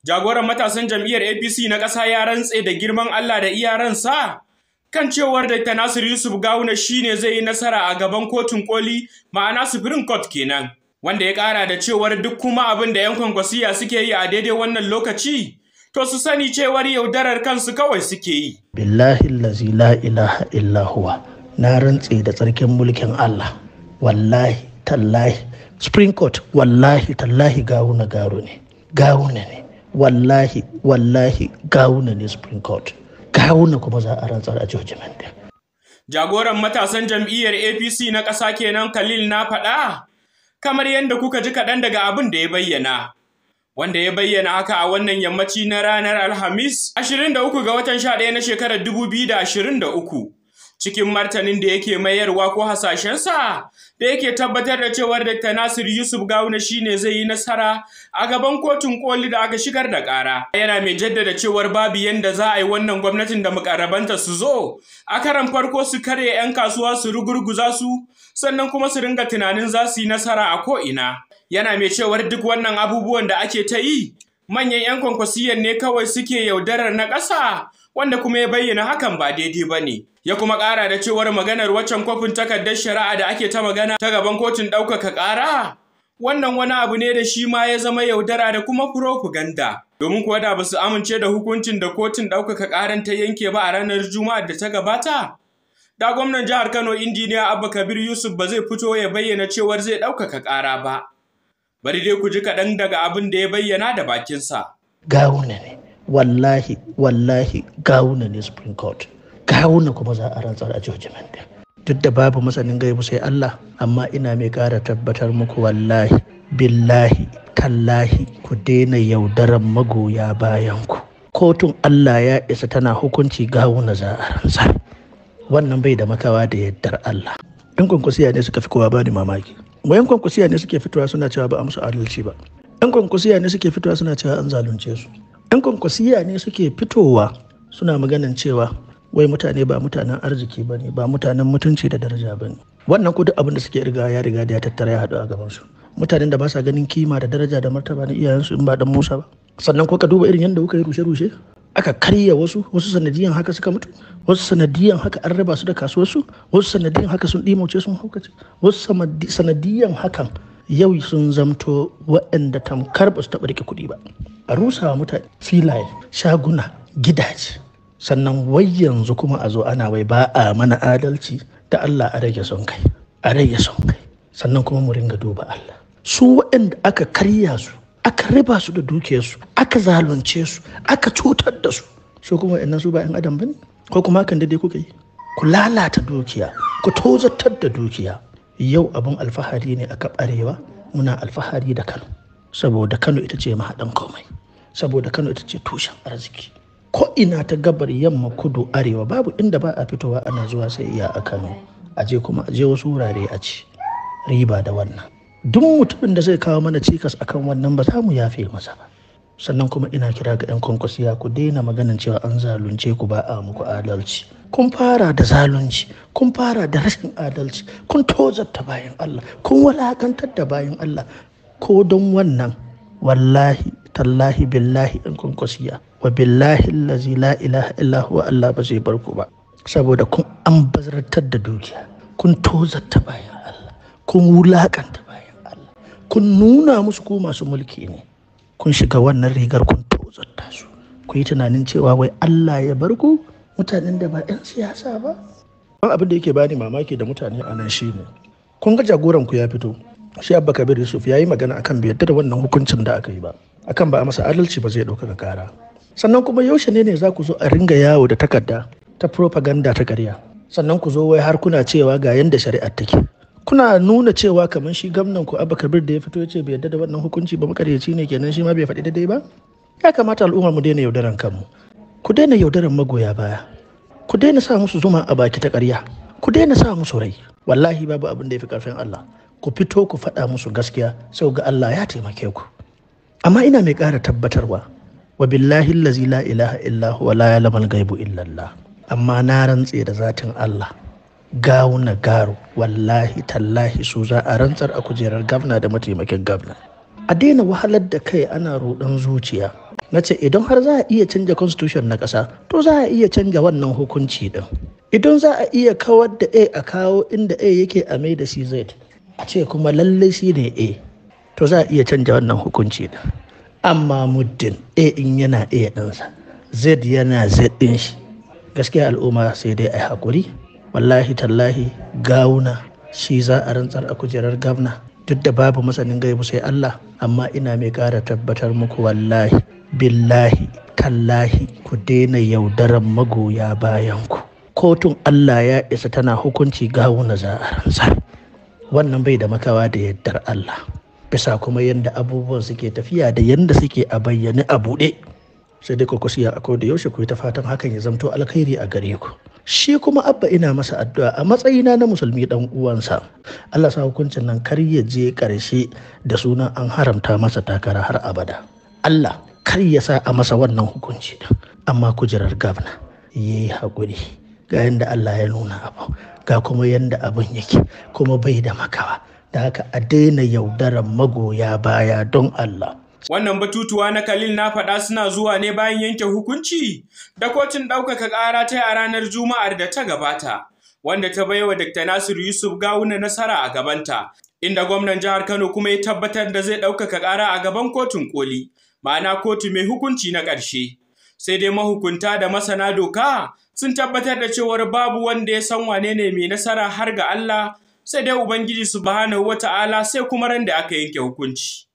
Jagoran matasan jam'iyyar APC na ƙasa ya rantse da girman Allah da iyaransa kan cewar Dr. Nasir Yusuf Gawuna shine zai yi nasara a gaban kotun koli, ma'ana Supreme Court kenan. Wanda ya ƙara da cewar duk kuma abin da 'yan kwankwasiya suke yi a daidai wannan lokaci, to su sani cewar yaudarar kansu kawai suke yi. Billahi allazi la ilaha illa huwa, na rantse da tsarkin mulkin Allah, wallahi tallahi Supreme Court, wallahi tallahi Gawuna garo ne, Gawuna ne, wallahi wallahi Gawuna ne Supreme Court, Gawuna kuma za a rantsar a judgment din. Jagoran matasan jam'iyyar APC na ƙasa kenan Khalil na faɗa, kamar yadda kuka ji kaɗan daga abin da ya bayyana. Wanda ya bayyana haka a wannan yammaci na ranar Alhamis, 23 ga watan 11 na shekarar 2023. Cikin martanin da yake mayarwa ko hasashensa da yake tabbatar da cewar Dr. Nasir Yusuf Gawuna shine zai yi nasara a gaban kotun koli da aka shigar da ƙara. Yana mai jaddada cewar babu yanda za a yi wannan gwamnatin da mukarrabanta su zo a karan farko su karya 'yan kasuwa su rugurguza su, sannan kuma su ringa tunanin za su yi nasara a ko'ina. Yana mai cewar duk wannan abubuwan da ake ta yi, manyan 'yan kwankwasiyan ne kawai suke yaudarar na ƙasa, wanda kuma ya bayyana hakan ba daidai ba ne. Ya kuma ƙara da cewar maganar waccan kwafin takardar shari'a da ake ta magana ta gaban kotun ɗaukaka ƙara, wannan wani abu ne da shi ma ya zama yaudara da kuma furofuganda. Domin kuwa da ba su amince da hukuncin da kotun ɗaukaka ƙaran ta yanke ba a ranar Juma'ar da ta gabata, da gwamnan jihar Kano Injiniya Abba Kabir Yusuf ba zai fito ya bayyana cewar zai ɗaukaka ƙara ba. Bari dai ku ji kaɗan daga abin da ya bayyana da bakinsa. Gawuna ne, wallahi wallahi Gawuna ne Supreme Court, Gawuna kuma za a rantsar a judgment din. Duk da babu masanin gaibu sai Allah, amma ina mai ƙara tabbatar muku wallahi billahi tallahi ku daina yaudaran magoya bayan ku. Kotun Allah ya isa tana hukunci, Gawuna za a rantsar. Wannan bai da makawa da yardar Allah. 'Yan kwankwasiya ne suka fi kowa bani mamaki. Wayan kwankwasiya ne suke fitowa suna cewa ba a musu adalci ba. 'Yan kwankwasiya ne suke fitowa suna cewa an zalunce su. 'Yan kwankwasiya ne suke fitowa suna maganan cewa wai mutane ba mutanen arziki ba ne, ba mutanen mutunci da daraja ba ne. Wannan ko duk abin da suke riga ya riga da ya tattara ya haɗu a gabansu. Mutanen da ba sa ganin kima da daraja da martaba na iyayensu in ba dan Musa ba. Sannan ko ka duba irin yadda kuka yi rushe-rushe, aka karya wasu, wasu sanadiyan haka suka mutu, wasu sanadiyan haka an raba su da kasuwarsu, wasu sanadiyan haka sun ɗimauce sun haukace, wasu sanadiyan hakan yau sun zamto waɗanda tamkar ba su taɓa rike kuɗi ba. A rusawa mutane filaye, shaguna, gidaje. Sannan wai yanzu kuma a zo ana wai ba a mana adalci, da Allah a rage son kai, a rage son kai. Sannan kuma mu ringa duba Allah. Su waɗanda aka karya su, aka riba su da dukiyarsu, aka zalunce su, aka cutar da su, su kuma waɗannan su ba 'yan adam bane? Ko kuma hakan daidai kuka yi? Ku lalata dukiya, ku tozartar da dukiya. Yau abun alfahari ne aka barewa, muna alfahari da Kano, saboda Kano ita ce mahaɗan komai, saboda Kano ita ce tushen arziki. Ko ina ta gabar, yamma, kudu, arewa, babu inda ba a fitowa ana zuwa sai iya a Kano. A je kuma a je wasu wurare a ci riba da wannan. Duk mutumin da zai kawo mana cikas akan wannan ba za mu yafe masa ba. Sannan kuma ina kira ga 'yan kwankwasiya, ku daina maganin cewa an zalunce ku, ba a muku adalci. Kun fara da zalunci, kun fara da rashin adalci, kun tozarta bayan Allah, kun walakantar da bayan Allah. Ko don wannan, wallahi tallahi billahi 'yan kwankwasiya, wa billahi allazi la ilaha illa huwa, Allah ba zai bar ku ba. Saboda kun an bazartar da dukiya, kun tozarta bayan Allah, kun wulakanta bayan Allah, kun nuna musu ku masu mulki ne. Kun shiga wannan rigar kun tozarta su. Ku yi tunanin cewa wai Allah ya bar ku, mutanen da ba 'yan siyasa ba. Abin da yake bani mamaki da mutane a nan shine, kun ga jagoran ku ya fito, shi Abba Kabir Yusuf, ya yi magana akan bai yarda da wannan hukuncin da aka yi ba, akan ba a masa adalci ba, zai ɗaukaka kara. Sannan kuma yaushe ne za ku zo a ringa yawo da takarda ta propaganda ta ƙarya, sannan ku zo wai har kuna cewa ga yanda shari'ar take? Kuna nuna cewa kamar shi gwamnan ku Abba Kabir da ya fito ya ce bai yarda da wannan hukunci ba makaryaci ne kenan, shi ma bai faɗi daidai ba. Ya kamata al'umma mu daina yaudaran kanmu, ku daina yaudaran magoya baya, ku daina sa musu zuma a baki ta ƙarya, ku daina sa musu rai. Wallahi babu abin da ya fi ƙarfin Allah. Ku fito ku faɗa musu gaskiya, sau ga Allah ya taimake ku. Amma ina mai ƙara tabbatarwa, wa billahi allazi la ilaha illa huwa la ya'lamul ghaibu illa Allah, amma na rantse da zatin Allah, Gawuna garo, wallahi tallahi su za a rantsar a kujerar gwamna da mataimakin gwamna. A daina wahalar da kai ana ruɗan zuciya. Na ce idan har za a iya canja constitution na ƙasa, to za a iya canja wannan hukunci ɗin. Idan za a iya kawar da A a kawo inda A yake a mai da CZ, a ce kuma lallai shi ne A, to za a iya canja wannan hukunci ɗin. Amma muddin A in yana A ɗinsa, Z yana Z ɗin shi, gaskiya al'umma sai dai a yi haƙuri. Wallahi tallahi Gawuna shi za a rantsar a kujerar gwamna. Duk da babu masanin gaibu sai Allah, amma ina mai ƙara tabbatar muku, wallahi billahi tallahi, ku daina yaudaran magoya bayan ku. Kotun Allah ya isa tana hukunci, Gawuna za a rantsar. Wannan bai da makawa da yardar Allah, bisa kuma yadda abubuwan suke tafiya da yadda suke a bayyane a buɗe. Sai dai ku a da yaushe ku yi ta fatan hakan ya zamto alkhairi a gare ku. Shi kuma Abba, ina masa addu'a a matsayina na musulmi dan uwansa, Allah sa hukuncin nan kar ya je karshe da sunan an haramta masa takara har abada. Allah kar ya sa a masa wannan hukunci din. Amma kujerar gabna, yayi hakuri, ga yanda Allah ya nuna abu, ga kuma yanda abun yake, kuma bai da makawa. Da haka a daina yaudaran magoya baya don Allah. Wannan batutuwa na Khalil na faɗa suna zuwa ne bayan yanke hukunci da kotun ɗaukaka ƙara ta yi a ranar Juma'ar da ta gabata, wanda ta baiwa Dr. Nasiru Yusuf Gawuna nasara a gabanta, inda gwamnan jihar Kano kuma ya tabbatar da zai ɗaukaka ƙara a gaban kotun koli, ma'ana kotu mai hukunci na ƙarshe. Sai dai mahukunta da masana doka sun tabbatar da cewar babu wanda ya san wane ne mai nasara har ga Allah, sai dai Ubangiji Subhanahu wata'ala, sai kuma ran da aka yanke hukunci.